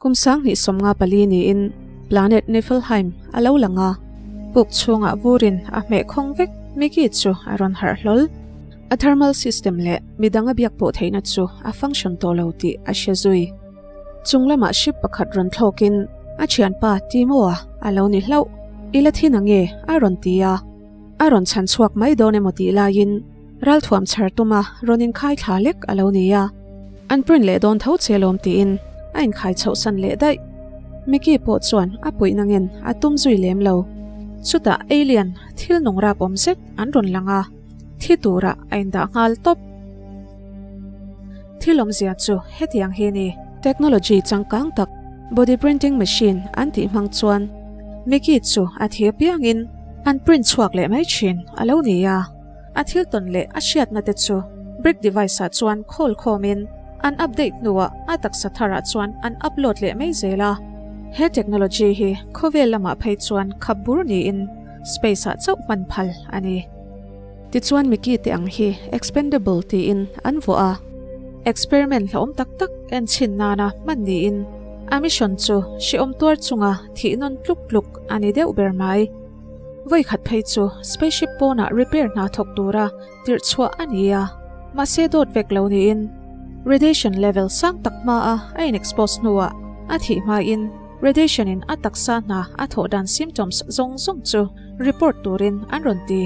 Kum 2054 niin planet Niflheim a lo lang a, puk chhungah vurin a hmeh khawng vek. Mickey chu a rawn harh hlawl. A thermal system leh midang a biak pawh theihna chu a function tawh lo tih a hre zui. Chung lamah ship pakhat rawn thlawkin a thianpa Timo-a a lo ni hlauh. I la thin ange a rawn ti a. A rawn chhan chhuak mai dawn emaw tih laiin ralthuam chhar tuma rawn inkhai thla lek a lo ni a. An print leh dawn tho che lawm tiin a inkhai chhoh san leh daih. Mickey pawh chuan a puih nangin a tum zui lem lo. Chutah alien thil nung rap awm zet an rawn lang a, thi turah a indah nghal tawp. Thil awmzia chu hetiang hi ni. Technology changkang tak body printing machine an tih hmang chuan Mickey chu a thi apiangin an print chhuak leh mai thin a lo ni a. A thil tawn leh a hriatna te chu brick device ah chuan khawl khawmin an update hnuah a taksa tharah chuan an upload leh mai zel a. He technology hi khawvel lamah phei chuan khap bur niin space ah chauh hman phal a ni. Tichuan Mickey te ang hi expendable tiin an vuah a. Experiment hlauhawm tak tak en chhin nana hman niin a mission chu hrehawm tuar chunga thih nawn tluk tluk a ni deuh ber mai. Vawi khat phei chu spaceship pawnah repair hna thawk tura tirh chhuah a ni a, mahse dawt vek lo niin radiation level sang tak hmaa a in expose hnuah a thih hmain radiation in a taksa hna a thawh dan symptoms zawng zawng chu report turin an rawn ti.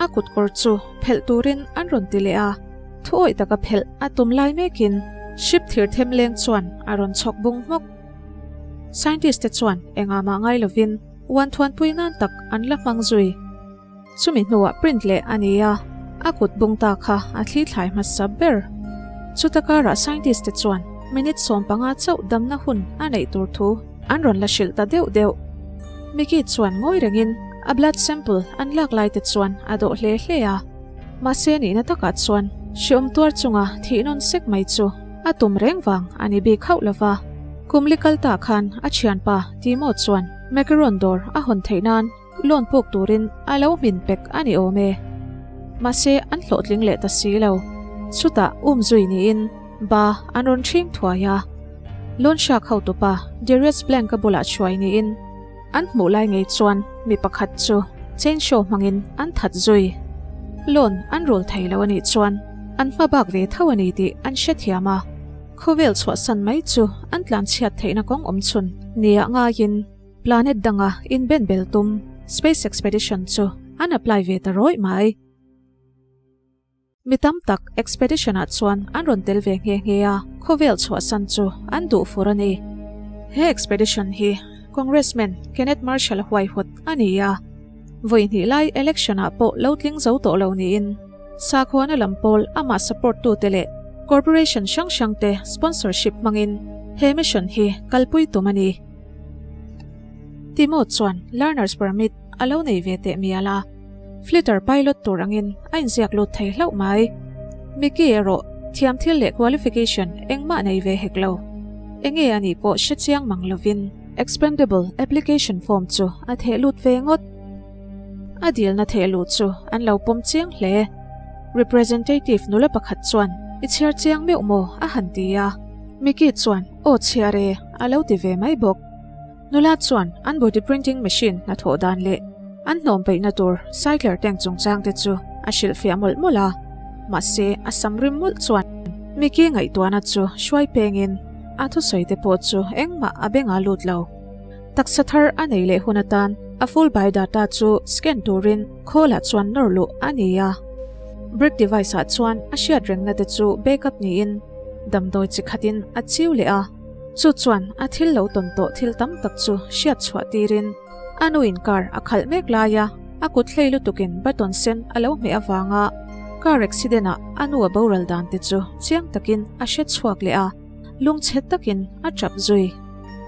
A kutkawr chu phelh turin an rawn ti leh a, thuawih taka phelh a tum lai mekin ship thir them leng chuan a rawn chhawk bung hmawk. Scientist te chuan engah mah ngai lovin Uan thuanpui nan tak an la hmang zui. Chumi hnuah print leh a ni a, a kut bung ta kha a thli thlai hmasa ber. Chuta karah scientist te chuan minute 15 chauh damna hun a neih tur thu an rawn la hrilh ta deuh deuh. Mickey chuan ngawi rengin a blood sample an lak lai te chuan a dawh hle hle a. Mahse nihna takah chuan hriawm tuar chunga thih nawn sek mai chu a tum reng vang a ni bik hauh lova. Kum li kal ta khan a thianpa Timo chuan macaron dawr a hawn theih nan loan puk turin a lo hmin pek a ni awm e. Mahse an hlawhtling leh ta si lo. Chutah um zui niin ba an rawn ṭhing thuai a. Loan hriak hotupa Darius Blank-a bulah hruai niin an hmuh lai ngei chuan mi pakhat chu chain show hmangin an that zui. Loan an rul thei lo a nih chuan an hma bak ve tho a ni tih an hrethiam a. Khawvel chhuahsan mai chu an tlanchhiat theihna kawng awm chhun nia ngaiin planet danga inben bel tum space expedition chu an apply ve ta rawih mai. Mi tam tak expedition ah chuan an rawn tel ve nghe nghe a, khawvel chhuahsan chu an duh fur a ni. He expedition hi Congressman Kenneth Marshall huaihawt a ni a, vawi hnih lai election ah pawh lo tling zo tawh lo niin, Sakhuana lam pawl amah support tute leh corporation hrang hrang te sponsorship hmangin he mission hi kalpui tum a ni. Timo chuan learner's permit a lo nei ve teh mial a, flitter pilot tur angin a inziak lut thei hlauh mai. Mickey erawh thiam thil leh qualification engmah nei ve hek lo. Enge a nih pawh hre chiang mang lovin expendable application form chu a theh lut ve ngawt. A dilna theh luh chu an lo pawm chiang hle. Representative nula pakhat chuan, I chhiar chiang meuh maw? a han ti a. Mickey chuan, Aw chhiar e, a lo ti ve mai bawk. Nula chuan an body printing machine hnathawh dan leh an hnawm peihna tur cycler tank chungchang te chu a hrilhfiah mawlh mawlh a. Mahse, a sam rim mawlh chuan Mickey ngaihtuahna chu hruai pengin a thusawi te pawh chu engmah a beng a lut lo. Taksa thar a nei leh hun atan a full by data chu scan turin khawlah chuan nawr luh a ni a. Brick device ah chuan a hriat rengna te chu backup niin damdawi chi khatin a chiu leh a. Chu chuan a thil lo tawn tawh thil tam tak chu hriat chhuah tirin a nu in car a khalh mek laia a kut hlei lutukin button sen a lo hmeh avanga car accident ah a nu a boral dan te chu chiang takin a hre chhuak leh a. Lungchhe takin a tap zui.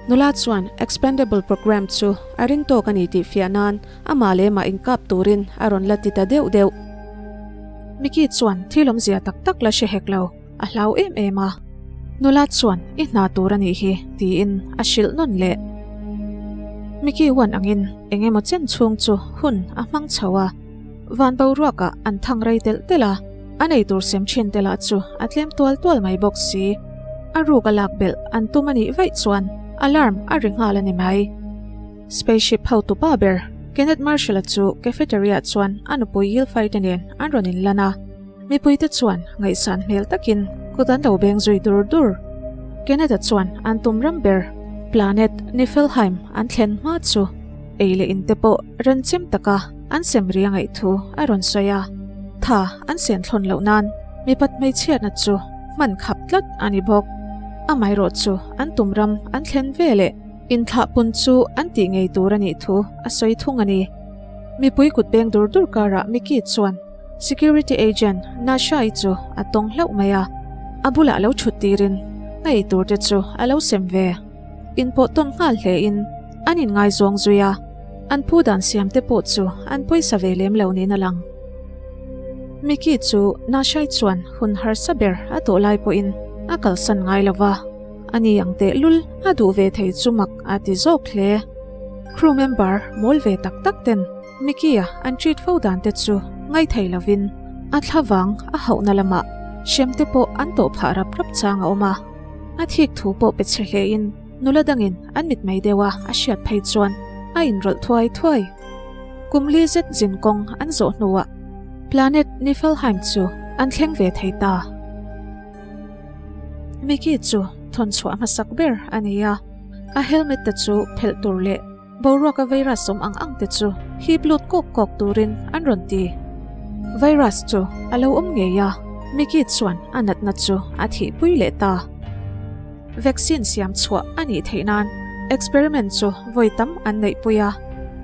Nula chuan expendable programme chu a ring tawk a ni tih fiah nan amah leh mah inkap turin a rawn la ti ta deuh deuh. Mickey chuan thil awmzia tak tak la hre hek lo, a hlau em em a. Nula chuan i hna tur a nih hi tiin a hrilh nawn leh. Mickey uan angin eng emaw chen chhung chu hun a hmang chho a. Van boruakah an thang rei telh telh a, a nei tur sem thin te lah chu a tlem tual tual mai bawk si. A ruk a lak belh an tum a nih vaih chuan alarm a ri nghal a ni mai. Spaceship hotupa ber Kenneth Marshall-a chu cafeteria-ah chuan a nupui Yilfai te nen an rawn inlan a. Mipuite chuan ngaihsan hmel takin kut an lo beng zui dur dur. Kenneth-a chuan an tum ram ber planet Niflheim an thlen hma chu ei leh in te pawh renchem taka an sem ri a ngaih thu a rawn sawi a. Tha an sen thlawn loh nan mipat hmeichhiatna chu hman khap tlat a ni bawk. Amaherawh chu an tum ram an thlen ve leh inthlahpun chu an tih ngei tur a nih thu a sawi thung a ni. Mipui kut beng dur dur karah Mickey chuan Security agent Nasha-i chu a tawng hlauh mai a, a bulah lo thut tirin a ei tur te chu a lo sem ve. Inpawh tawn nghal hle in an inngaizawng zui a, an pu dan siam te pawh chu an pawisa ve lem lo niin a lang. Mickey chu Nasha-i chuan hun harsa ber a tawh lai pawhin a kalsan ngai lo va, ani ang tehlul a duh ve thei chu mak a ti zawk hle. Crew member mawl ve tak tak ten Mickey-a an treat fo dan te chu ngaithei lovin a thlavang a hauhna lamah hrem te pawh an tawh phah rap rap chang a awm a. A thik thu pawh pe chhe hlein nula dangin an mitmei deuh a a hriat phei chuan a inrawlh thuai thuai. Kum li zet zin kawng an zawh hnuah planet Niflheim chu an thleng ve thei ta. Mickey chu thawn chhuah hmasak ber a ni a, a helmet te chu phelh tur leh Boruaka virus awm ang ang te chu hip lut kawk kawk turin an rawn ti. Virus chu a lo awm ngei a, Mickey chuan a natna chu a thihpui leh ta. Vaccine siam chhuah a nih theih nan experiment chu vawi tam an neihpui a,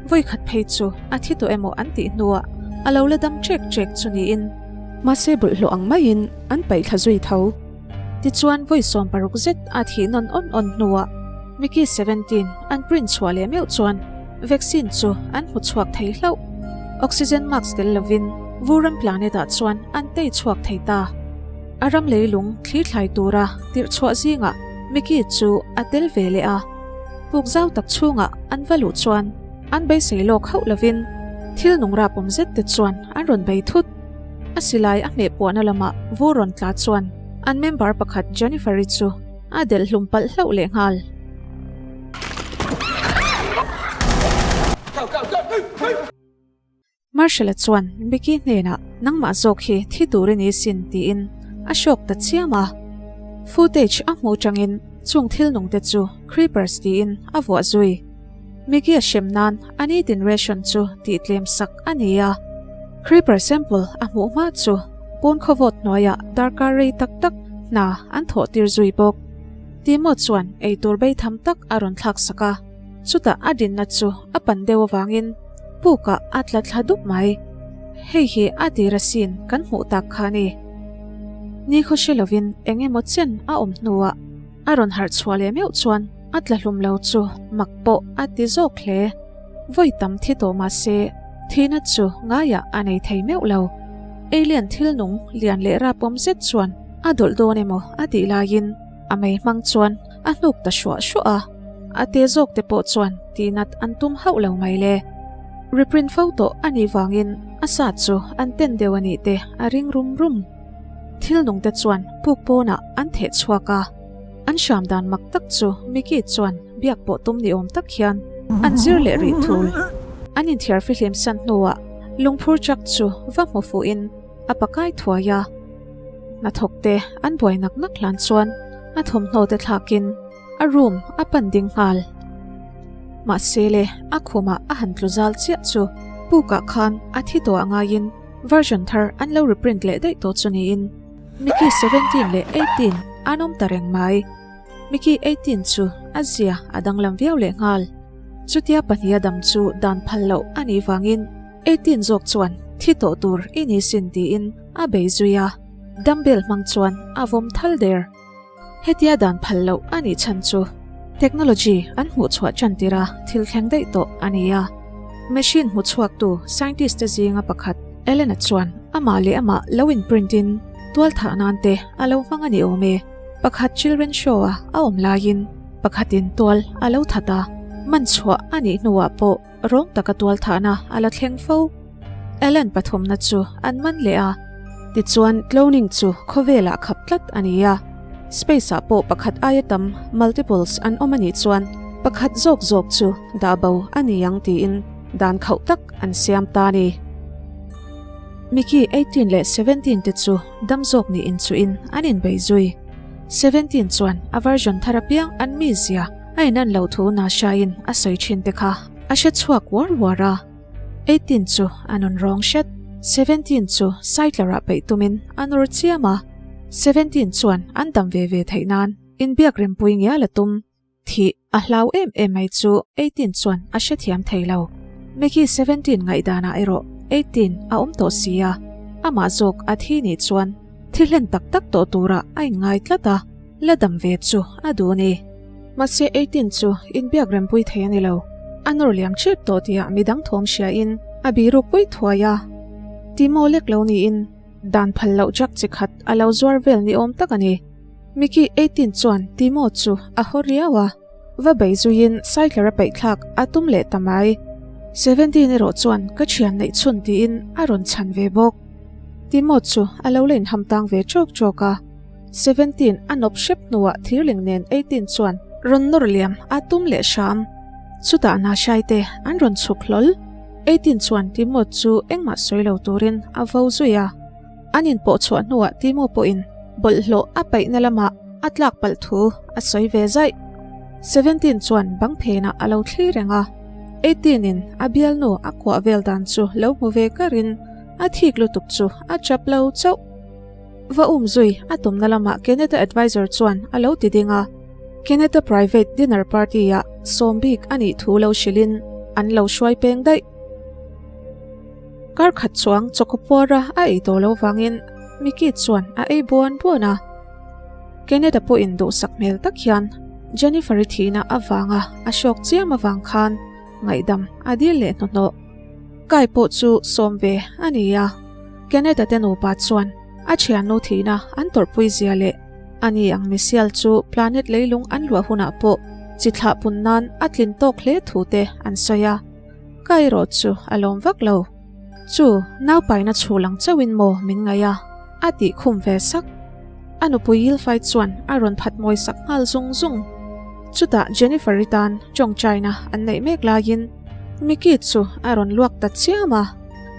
vawi khat phei chu a thi tawh emaw an tih hnuah a lo la dam ṭek ṭek chu niin. Mahse bawlhhlawh ang maiin an paihthla zui tho. Tichuan vawi 16 zet a thih nawn awn awn hnuah Mickey 17 an print chhuah leh meuh chuan vaccine chu an hmu chhuak thei hlauh. Oxygen mask tel lovin Vuram planet ah chuan an tei chhuak thei ta. A ram leilung thli thlai tura tirh chhuah zingah Mickey chu a tel ve leh a. Puk zau tak chhungah an va luh chuan an beisei lawk hauh lovin thil nung rapawm zet te chuan an rawn bei thut. A silai a hmeh puahna lamah vur rawn tla chuan an member pakhat Jennifer-i chu a delh hlum palh hlauh leh nghal. Marshall-a chuan Mickey hnenah nangmah zawk hi thi tur i ni sin tiin a hrawk ta chiam a. Footage a hmuh tangin chung thil nungte chu Creepers tiin a vuah zui. Mickey-a hrem nan a nitin ration chu tih tlem sak a ni a. Creeper sample a hmuh hma chu pawn khawvawt hnuaiah darkar rei tak tak hna an thawh tir zui bawk. Timo chuan eitur bei tham tak a rawn thlak sak a, chutah a dinna chu a pan deuh avangin pukah a tla thla dup mai. Hei hi a tir asin kan hmuh tak kha a ni. Ni khaw hre lovin eng emaw chen a awm hnuah A rawn harh chhuah leh meuh chuan a tla hlum lo chu mak pawh a ti zawk hle. Vawi tam thi tawh mah se thihna chu ngaiah a nei thei meuh lo. Alien thil nung lian leh rapawm zet chuan a dawlh dawn emaw a tih laiin a mei hmang chuan a hnuk ta hruah hruah a. A te zawk te pawh chuan tihnat an tum hauh lo mai le. Reprint fo tawh a nih vangin a sa chu an ten deuh a nih te a ring rum rum. Thil nung te chuan puk pawnah an theh chhuak a, an hram dan mak tak chu Mickey chuan biak pawh tum ni awm tak hian an zir leh rih thul. An inthiar fihlim san hnuah lungphur truck chu va hmu fuhin a pakai thuai a, hnathawk te an buai nak nak hlan chuan a thawmhnaw te thlakin a room a pan ding nghal. Mahse le a khumah a han tlu zal chiah chu pukah khan a thi tawh a ngaiin Version thar an lo reprint leh daih tawh chu niin Mickey 17 leh 18 an awm ta reng mai. Mickey 18 chu a zia a danglam viau leh nghal. Chutia pahniha dam chu dan phal loh a nih vangin 18 zawk chuan thi tawh tur i ni sin tiin a bei zui a, dumbbell hmang chuan a vawm thal der. Hetia dan phal loh a nih chhan chu technology an hmuh chhuah tan tir a thil thleng daih tawh a ni a. Machine hmu chhuaktu scientist te zinga pakhat Elena chuan amah leh amah lo in print in tual thah nan te a lo hmang a ni awm e. Pakhat children show a a awm laiin pakhatin tual a lo that a, man chhuah a nih hnuah pawh Rawng taka tualthahna a la thleng fo. Ellen pathumna chu an man leh a. Tichuan cloning chu khawvelah khap tlat a ni a. Space ah pawh pakhat aia tam, multiples, an awm a nih chuan pakhat zawk zawk chu dah bo a ni ang tiin dan khauh tak an siam ta a ni. Mickey 18 leh 17 te chu dam zawk nih inchuhin an inbei zui. 17 chuan a version thar apiang an mizia a inan loh thu Nasha-in a sawi thin te kha a hre chhuak uar uar a. 18 chu a nun rawng hret. 17 chu Saitler-ah peih tumin a nawr chiam a. 17 chuan an dam ve ve theih nan inbiak rempui ngial a tum. Thih a hlau em em mai chu 18 chuan a hrethiam thei lo. Mickey 17 ngaihdanah erawh 18 a awm tawh si a, amah zawk a thi nih chuan thi hlen tak tak tawh turah a inngai tlat a, la dam ve chu a duh a ni. Mahse 18 chu inbiak rempui thei a ni lo. A nawr liam chep tawh tihah midang thawm hriain a biruk pui thuai a. Timo lek lo niin dan phal loh drug chi khat a lo zuar vel ni awm tak a ni. Mickey 18 chuan Timo chu a haw riau a, va bei zuiin cycler a peih thlak a tum leh ta mai. 17 erawh chuan ka thian neih chhun tiin a rawn chhan ve bawk. Timo chu a lo la inham tang ve chawk chawk a. 17 a nawp hrep hnuah thirling nen 18 chuan rawn nawr liam a tum leh hram. Chutah Nashai te an rawn chhuk hlawl. 18 chuan Timo chu engmah sawi lo turin a vo zui a. An inpawh chhuah hnuah Timo pawhin bawlhhlawh a paihna lamah a tlak palh thu a sawi ve zaih. 17 chuan bang phenah a lo thli reng a, 18 in a bialnu a kuah vel dan chu lo hmu ve karin a thik lutuk chu a chap lo chauh. Va um zui a tumna lamah Canada advisor chuan a lo ti ding a, Canada private dinner party ah sawm bik a nih thu lo hrilhin an lo hruai peng daih. Kar khat chuang chawkawpuara a ei tawh lo vangin Mickey chuan a ei buan buan a. Kenneth-a pawhin duhsak hmel tak hian Jennifer-i thihna avanga a hrawk chiam avang khan ngaihdam a dil leh hnuhnawh. Kai pawh chu sawm ve a ni a. Kenneth-a te nupa chuan a thiannu thihna an tawrhpui zia leh ani ang misial chu planet leilung an luah hunah pawh chi thlah pun nan a tlin tawk hle thu te an sawi a. Ka erawh chu a lawm vak lo. Chu, naupaina chhu lang chauhin maw min ngaih a? A tih khum ve sak. A nupui Yilfai chuan a rawn phat mawi sak nghal zung zung. Chutah Jennifer-i tan tawngtaina an neih mek laiin Mickey chu a rawn luak ta chiam a,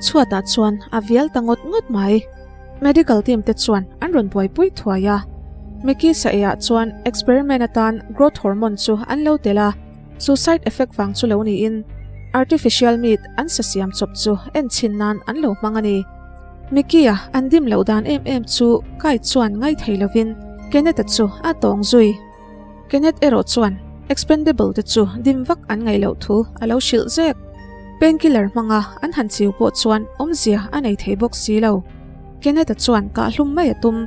chhuatah chuan a vial ta ngawt ngawt mai. Medical team te chuan an rawn buaipui thuai a. Mickey sa eiah chuan experiment atan growth hormone chu an lo tel a. Chu side effect vang chu lo niin artificial meat an sa siam chawp chu en chhin nan an lo hmang a ni. Mickey-a an dim loh dan em em chu Kai chuan ngai thei lovin Kenneth-a chu a tawng zui. Kenneth erawh chuan expendable te chu dim vak an ngaih loh thu a lo hrilh zek. Painkiller hmanga an han chiu pawh chuan awmzia a nei thei bawk si lo. Kenneth-a chuan kahhlum mai a tum.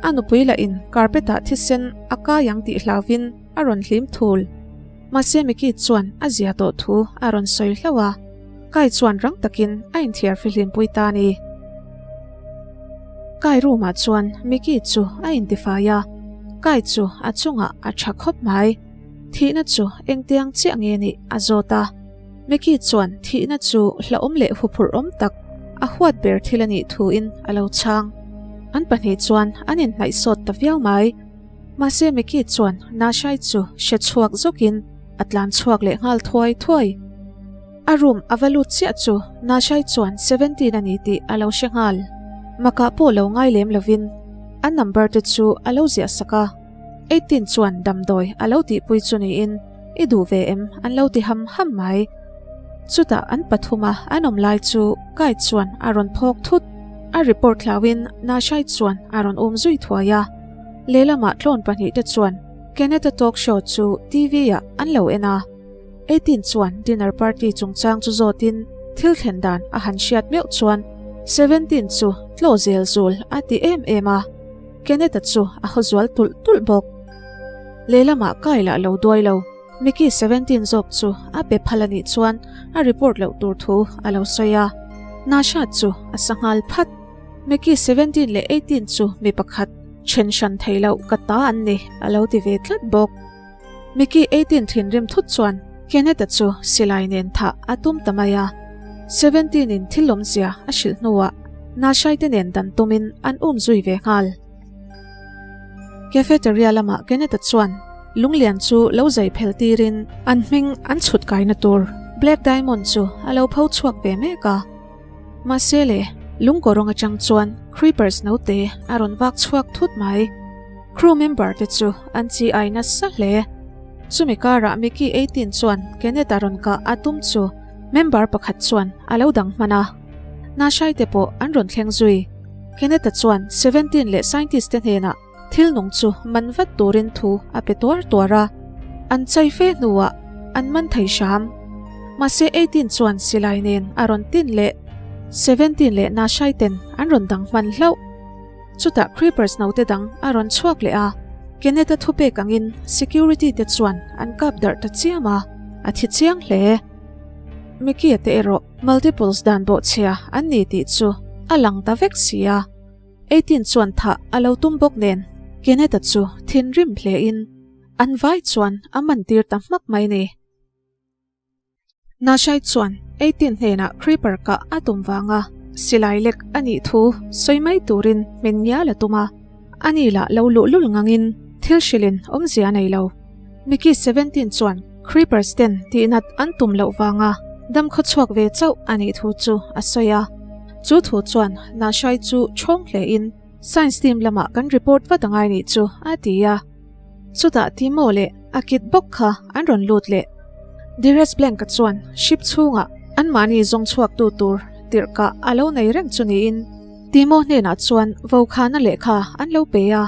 A nupui lahin carpet-ah thisen a kai ang tih hlauvin a rawn hlim thul. Mahse Mickey chuan a zia tawh thu a rawn sawi hlauh a, Kai chuan rang takin a inthiar fihlimpui ta a ni. Kai room ah chuan Mickey chu a intifai a, Kai chu a chungah a tha khawp mai. Thihna chu engtiang chiah nge nih a zawt a, Mickey chuan thihna chu hlauhawm leh huphurh awm tak a huat ber thil a nih thuin a lo chhang. An pahnih chuan an inhnaih sawt ta viau mai. Mahse Mickey chuan Nashai chu hre chhuak zawkin a tlan chhuak leh nghal thuai thuai. A room a va lut chiah chu Nashai chuan 17 a ni tih a lo hre nghal. Makah pawh lo ngai lem lovin a number te chu a lo ziah sak a. 18 chuan damdawi a lo tihpui chu niin i duh ve em an lo ti ham ham mai. Chutah an pathuma an awm lai chu Kai chuan a rawn phawk thut. A report hlauhin Nashai chuan a rawn um zui thuai a. Lehlamah tlawn pahnihte chuan Kenneth-a talk show chu TV-ah an lo en a. 18 chuan dinner party chungchang chu zawtin thil thlen dan a han hriat meuh chuan 17 chu tlaw zel zul a ti em em a. Kenneth-a chu a haw zual tulh tulh bawk. Lehlamah kai lah lo duai lo. Mickey 17 zawk chu a pe phal a nih chuan a report loh tur thu a lo sawi a. Nasha chu a sa nghal phat. Mickey 17 leh 18 chu mi pakhat then hran thei loh ka ta an ni a lo ti ve tlat bawk. Mickey 18 thinrim thut chuan Kenneth-a chu silai nen thah a tum ta mai a. 17 in thil awmzia a hrilh hnuah Nashai te nen dan tumin an um zui ve nghal. Cafeteria lamah Kenneth-a chuan lunglian chu lo zai phel tirin an hming an chhut kaina tur Black Diamond chu a lo pho chhuak ve mek a. Mahse le, lungkawrawng atang chuan Creepers naute a rawn vak chhuak thut mai. Crew member te chu an chi ai nasa hle. Chumi karah Mickey 18 chuan Kenneth-a rawn kah a tum chu member pakhat chuan a lo dang hman a. Nashai te pawh an rawn thleng zui. Kenneth-a chuan 17 leh scientist te hnenah thil nung chu man vat turin thu a pe tuar tuar a. An chai fe hnuah an man thei hram. Mahse 18 chuan silai nen a rawn tin leh 17 leh Nashai ten an rawn dang hman hlauh. Chutah Creepers naute dang a rawn chhuak leh a, Kenneth-a thupek angin security te chuan an kap darh ta chiam a, a thi chiang hle. Mickey-a te erawh multiples dan bawhchhia an ni tih chu a lang ta vek si a, 18 chuan thah a lo tum bawk nen Kenneth-a chu thinrim hlein an vai chuan a mantir ta hmak mai ni. Nashai chuan 18 hnenah Creeper kah a tum vanga silai lek a nih thu sawi mai turin min ngial a tum a, ani lah lo luhlul ngangin thil hrilhin awmzia a nei lo. Mickey 17 chuan Creepers ten tihnat an tum loh vanga dam khawchhuak ve chauh a nih thu chu a sawi a, chu thu chuan Nashai chu chhawng hlein Science team lamah kan report vat angai nih chu a ti a. Chutah Timo leh a kit bawk kha an rawn lut leh. Dheeraj Blank-a chuan ship chhungah anmahni zawng chhuaktu tur tirhkah a lo nei reng chu niin Timo hnenah chuan vokhana lehkha an lo pe a,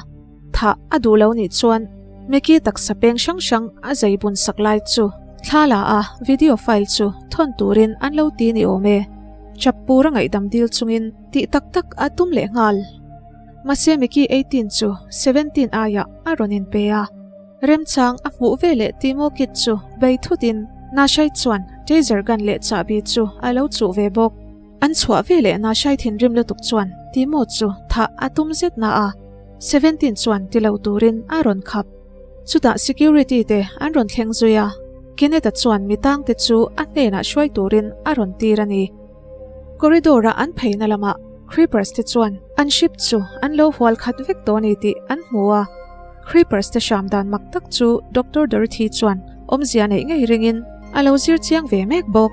thah a duh lo nih chuan Mickey taksa peng hrang hrang a zei bun sak lai chu thla la a video file chu thawn turin an lo ti ni awm e. Chappur a ngaihdam dil chungin tih tak tak a tum leh nghal. Mahse Mickey 18 chu 17 aiah a rawn inpe a, remchang a hmuh veleh Timo kit chu bei thutin Nashai chuan taser gun leh chahbi chu a lo chuh ve bawk. An chhuah veleh Nashai thinrim lutuk chuan Timo chu thah a tum zet na a, 17 chuan ti lo turin a rawn khap. Chutah security te an rawn thleng zui a, Kenneth-a chuan mi tangte chu a hnenah hruai turin a rawn tir a ni. Corridor-a an pheina lamah Creepers te chuan an ship chu an lo hual khat vek tawh a ni tih an hmu a. Creepers te hram dan mak tak chu Doctor Dorothy chuan awmzia neih ngei ringin a lo zir chiang ve mek bawk.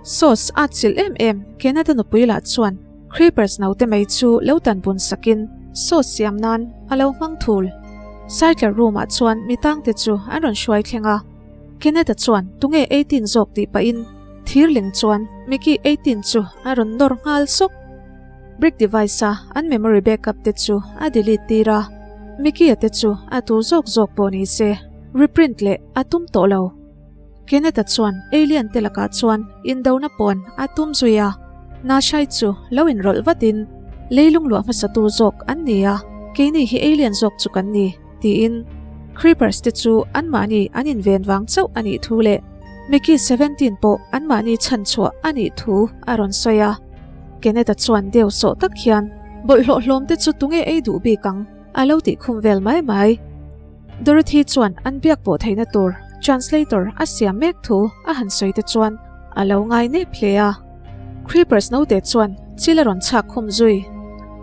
Sauce a chilh em em Kenneth-a nupui lah chuan Creepers naute mai chu lo tan bun sakin sauce siam nan a lo hmang thul. Cycler room-ah chuan mi tangte chu an rawn hruai thleng a. Kenneth-a chuan tunge 18 zawk tih pahin Thirling chuan Mickey 18 chu a rawn nawr nghal sawk. Brick device a an memory backup te chu a delete tir a, Mickey-a te chu a tu zawk zawk pawh ni se reprint leh a tum tawh lo. Kenneth-a chuan alien te lakah chuan indona pawn a tum zui a, Nashai chu lo inrawlh vatin leilung luah hmasatu zawk an ni a, keini hi alien zawk chu kan ni. Tiin Creepers te chu anmahni an inven vang chauh a nih thu leh Mickey 17 pawh anmahni chhan chhuah a nih thu a rawn sawi a. Kenneth-a chuan deu sawh tak hian bawlhhlawh hlawm te chu tunge ei duh bik ang a lo tih khum vel mai mai. Dorothy chuan an biak pawh theihna tur translator a siam mek thu a han sawi te chuan a lo ngai nep hle a. Creepers naute chuan chil a rawn chhak khum zui.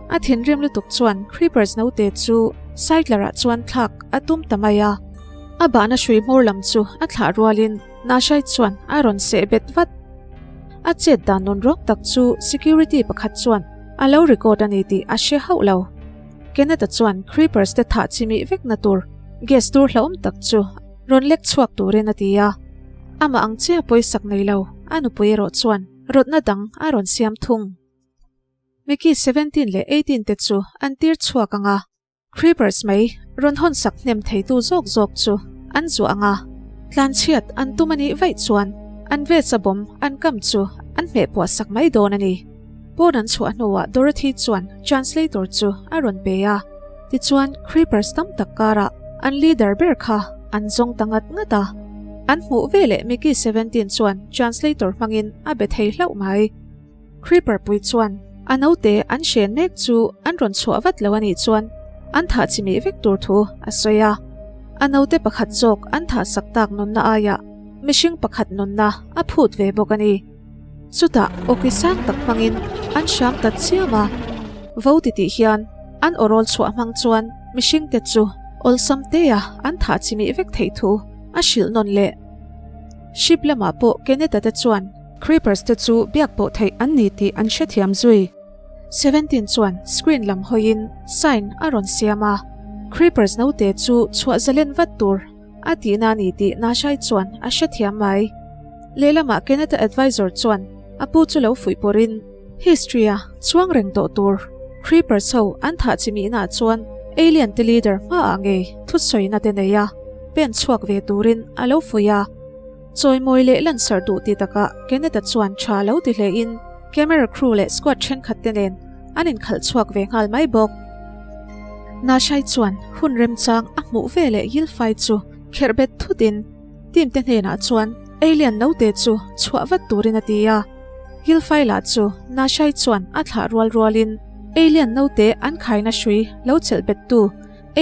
A thinrim lutuk chuan Creepers naute chu Cycler-ah chuan thlak a tum ta mai a. A bahna hrui hmawr lam chu a thlah rualin Nashai chuan a rawn seh bet vat. A chet dan nun rawk tak chu security pakhat chuan a lo record a ni tih a hre hauh lo. Kenneth-a chuan Creepers te thah chimih vekna tur gas tur hlauhawm tak chu rawn lek chhuak turin a ti a. Amah ang chiah pawisak nei lo a nupui erawh chuan rawtna dang a rawn siam thung. Mickey 17 leh 18 te chu an tir chhuak ang a, Creepers mai rawn hawn sak hnem theitu zawk zawk chu an zuah ang a, tlanchhiat an tum a nih vaih chuan an vesa bawm an kam chu an hmeh puah sak mai dawn a ni. Pawn an chhuah hnuah Dorothy chuan translator chu a rawn pe a, tichuan Creepers tam tak karah an leader ber kha an zawng ta ngat ngat a. An hmuh veleh Mickey 17 chuan translator hmangin a be thei hlauh mai. Creeper pui chuan a naute an hren mek chu an rawn chhuah vat lo a nih chuan an thah chimih vek tur thu a sawi a. A naute pakhat zawk an thah sak tak nunna aiah mihring pakhat nunna a phut ve bawk a ni. Chutah awki sang tak hmangin an hram ta chiam a. Vo titih hian an awrawl chhuah hmang chuan mihringte chu. Awlsam tea an thah chimih vek theih thu a hrilh nawn leh. Ship lamah pawh Kenneth-a te chuan Creepers te chu biak pawh theih an ni tih an hrethiam zui. 17 chuan screen lam hawiin sign a rawn siam a, Creepers naute chu chhuah zalen vat tur a tihna a ni tih Nashai chuan a hrethiam mai. Lehlamah Kenneth-a advisor chuan a pu chu lo fuih pawrin History-a chuang reng tawh tur Creepers ho an thah chimihnaah chuan alien te leader hmaah ngei thutsawina te nei a, pen chhuak ve turin a lo fuih a. Chawimawi leh lansarh duh ti takah Kenneth-a chuan tha lo ti hlein camera crew leh squad thenkhat te nen an inkhalh chhuak ve nghal mai bawk. Nashai chuan hun remchang a hmuh ve leh Yilfai chu kherh bet thutin team te hnenah chuan alien naute chu chhuah vat turin a ti a. Yilfai lah chu Nashai chuan a thlah rual rualin alien naute an khaina hrui lo chelh bettu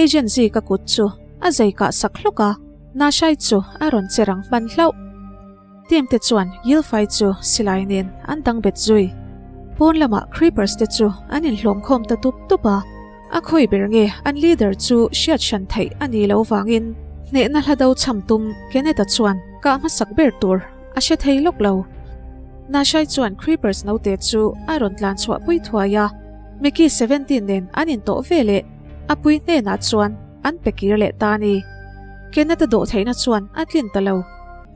agent Zika kut chu a zei kah sak hlawk a. Nashai chu a rawn che rang hman hlauh. Team te chuan Yilfai chu silai nen an dang bet zui. Pawn lamah Creepers te chu an inhlawm khawm ta tup tup a, a khawi ber nge an leader chu hriat hran theih a ni lo vangin hnehna hla do cham tum Kenneth-a chuan kah hmasak ber tur a hre thei lawk lo. Nashai chuan Creepers naute chu a rawn tlan chhuah pui thuai a, Mickey 17 nen an intawh veleh a pui hnenah chuan an pe kir leh ta a ni. Kenneth-a dawh theihna chuan a tlin ta lo.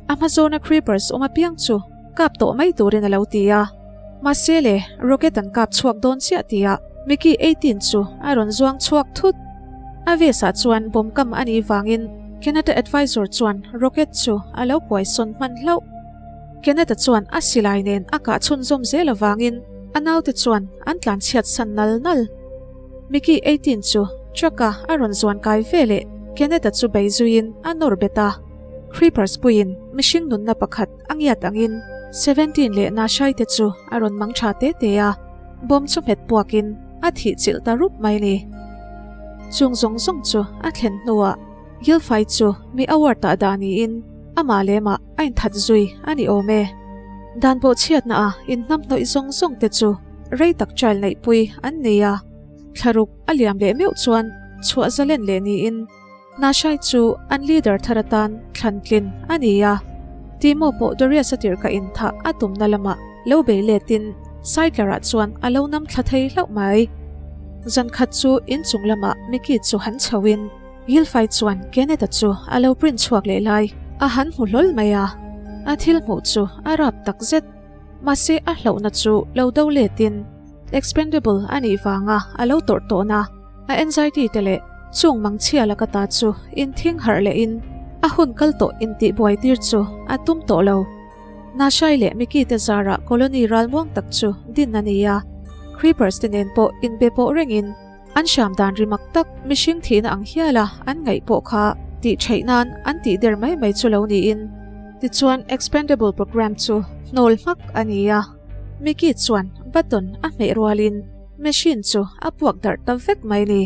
A hma zawna Creepers awm apiang chu kap tawh mai turin a lo ti a. Mahse le, rocket an kap chhuak dawn chiah tihah Mickey 18 chu a rawn zuang chhuak thut. A vest ah chuan bomb kam a nih vangin Kenneth-a advisor chuan rocket chu a lo kuai sawn hman hlauh. Kenneth-a chuan a silai nen a kah chhunzawm zel avangin a naute chuan an tlanchhiat san nal nal. Mickey 18 chu truck a a rawn zuan kai ve leh Kenneth-a chu bei zuiin a nawr bet a. Creepers puiin mihring nunna pakhat a ngiat angin 17 leh Nashai te chu a rawn mang tha te te a, bomb chu nghet puakin a thih chilh ta rup mai ni. Chung zawng zawng chu a thlen hnuah Gilfai chu mi award tah dah niin amah lemah a inthat zui a ni awm e. Dan bawhchhiatna a inhnamhnawih zawng zawng te chu rei tak trial neihpui an nei a, thlaruk a liam leh meuh chuan chhuah zalen leh niin Nashai chu an leader thar atan thlan tlin a ni a. Timo pawh Darius a tirh ka inthah a tumna lamah lo bei letin Saitler-ah chuan a lo nam thla thei hlauh mai. Zan khat chu inchung lamah Mickey chu han chhoin Gilfai chuan Kenneth-a chu a lo print chhuak leh lai a han hmu hlawl mai a, a thil hmuh chu a rap tak zet. Mahse a hlauhna chu lo do letin expendable a nih vanga a lo tawrh tawhna a anxiety te leh chung mangchhia laka ta chu inthing harh lehin a hun kal tawh intihbuai tir chu a tum tawh lo. Nashai leh Mickey te zarah colony ralmuang tak chu din a ni a, Creepers te nen pawh inbe pawh rengin An hram dan ri mak tak mihring thihna ang hiala an ngaih pawh kha tih theih nan an tih der mai mai chu lo niin. Tichuan expendable program chu hnawl hmak a ni a, Mickey chuan button a hmeh rualin machine chu a puak darh ta vek mai ni.